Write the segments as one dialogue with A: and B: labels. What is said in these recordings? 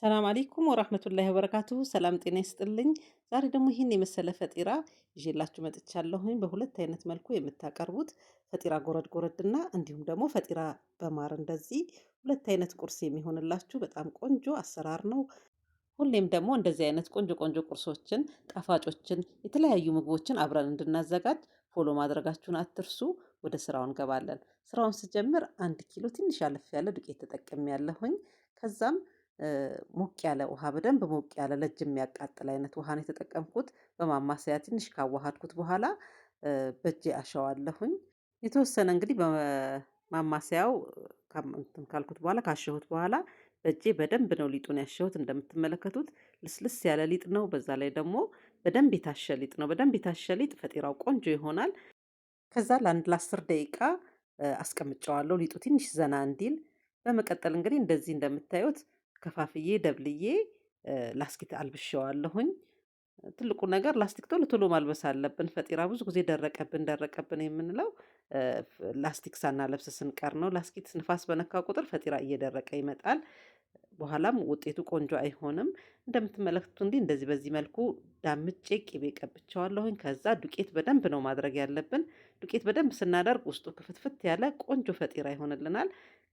A: ሰላም አለይኩም ወራህመቱላሂ ወበረካቱሁ። ሰላም ጤና ይስጥልኝ። ዛሬ ደግሞ ይህን የመሰለ ፈጢራ ይዤላችሁ መጥቻለሁኝ። በሁለት አይነት መልኩ የምታቀርቡት ፈጢራ ጎረድ ጎረድና እንዲሁም ደግሞ ፈጢራ በማር እንደዚህ ሁለት አይነት ቁርስ የሚሆንላችሁ በጣም ቆንጆ አሰራር ነው። ሁሌም ደግሞ እንደዚህ አይነት ቆንጆ ቆንጆ ቁርሶችን፣ ጣፋጮችን፣ የተለያዩ ምግቦችን አብረን እንድናዘጋጅ follow ማድረጋችሁን አትርሱ። ወደ ስራው እንገባለን። ስራውን ስጀምር 1 ኪሎ ትንሽ አለፍ ያለ ዱቄት ተጠቅሜያለሁኝ። ከዛም ሞቅ ያለ ውሃ፣ በደንብ ሞቅ ያለ፣ ለእጅ የሚያቃጥል አይነት ውሃ ነው የተጠቀምኩት። በማማሰያ ትንሽ ካዋሃድኩት በኋላ በእጄ አሸዋለሁኝ። የተወሰነ እንግዲህ በማማሰያው ካልኩት በኋላ፣ ካሸሁት በኋላ በእጄ በደንብ ነው ሊጡን ያሸሁት። እንደምትመለከቱት ልስልስ ያለ ሊጥ ነው። በዛ ላይ ደግሞ በደንብ የታሸ ሊጥ ነው። በደንብ የታሸ ሊጥ ፈጢራው ቆንጆ ይሆናል። ከዛ ለአንድ ለ10 ደቂቃ አስቀምጨዋለሁ ሊጡ ትንሽ ዘና እንዲል። በመቀጠል እንግዲህ እንደዚህ እንደምታዩት ከፋፍዬ ደብልዬ ላስቲክ አልብሼዋለሁኝ። ትልቁ ነገር ላስቲክ ቶሎ ቶሎ ማልበስ አለብን። ፈጢራ ብዙ ጊዜ ደረቀብን ደረቀብን የምንለው ላስቲክ ሳናለብስ ስንቀር ነው። ላስቲክ ንፋስ በነካ ቁጥር ፈጢራ እየደረቀ ይመጣል። በኋላም ውጤቱ ቆንጆ አይሆንም። እንደምትመለከቱት እንዲህ እንደዚህ በዚህ መልኩ ዳምጬ ቅቤ ቀብቼዋለሁኝ። ከዛ ዱቄት በደንብ ነው ማድረግ ያለብን። ዱቄት በደንብ ስናደርግ ውስጡ ክፍትፍት ያለ ቆንጆ ፈጢራ ይሆንልናል።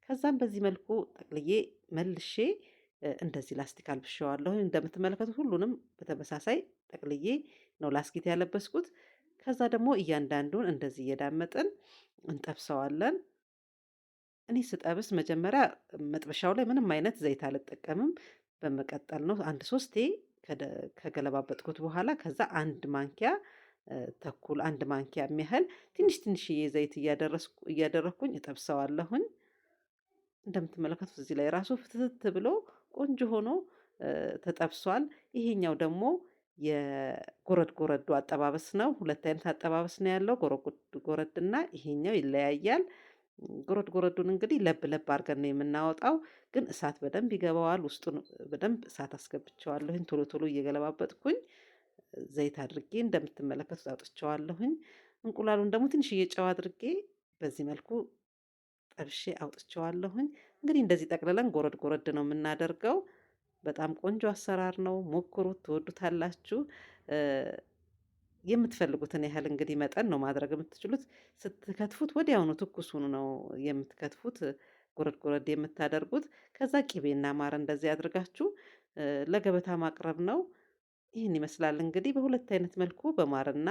A: ከዛም በዚህ መልኩ ጠቅልዬ መልሼ እንደዚህ ላስቲክ አልብሼዋለሁ። እንደምትመለከቱት ሁሉንም በተመሳሳይ ጠቅልዬ ነው ላስቲክ ያለበስኩት። ከዛ ደግሞ እያንዳንዱን እንደዚህ እየዳመጥን እንጠብሰዋለን። እኔ ስጠብስ መጀመሪያ መጥበሻው ላይ ምንም አይነት ዘይት አልጠቀምም። በመቀጠል ነው አንድ ሶስቴ ከገለባበጥኩት በኋላ ከዛ 1 ማንኪያ ተኩል፣ 1 ማንኪያ የሚያህል ትንሽ ትንሽዬ ዘይት እያደረግኩኝ እጠብሰዋለሁኝ። እንደምትመለከቱት እዚህ ላይ ራሱ ፍትትት ብሎ ቆንጆ ሆኖ ተጠብሷል። ይሄኛው ደግሞ የጎረድ ጎረዱ አጠባበስ ነው። ሁለት አይነት አጠባበስ ነው ያለው። ጎረድ ጎረድ እና ይሄኛው ይለያያል። ጎረድ ጎረዱን እንግዲህ ለብ ለብ አድርገን ነው የምናወጣው፣ ግን እሳት በደንብ ይገባዋል። ውስጡን በደንብ እሳት አስገብቸዋለሁኝ። ቶሎ ቶሎ እየገለባበጥኩኝ ዘይት አድርጌ እንደምትመለከቱት አውጥቸዋለሁኝ። እንቁላሉን ደግሞ ትንሽዬ ጨው አድርጌ በዚህ መልኩ ጠብሼ አውጥቸዋለሁኝ። እንግዲህ እንደዚህ ጠቅልለን ጎረድ ጎረድ ነው የምናደርገው። በጣም ቆንጆ አሰራር ነው። ሞክሩት፣ ትወዱታላችሁ። የምትፈልጉትን ያህል እንግዲህ መጠን ነው ማድረግ የምትችሉት። ስትከትፉት ወዲያውኑ ትኩሱን ነው የምትከትፉት፣ ጎረድ ጎረድ የምታደርጉት። ከዛ ቂቤና ማር እንደዚህ አድርጋችሁ ለገበታ ማቅረብ ነው። ይህን ይመስላል እንግዲህ በሁለት አይነት መልኩ በማርና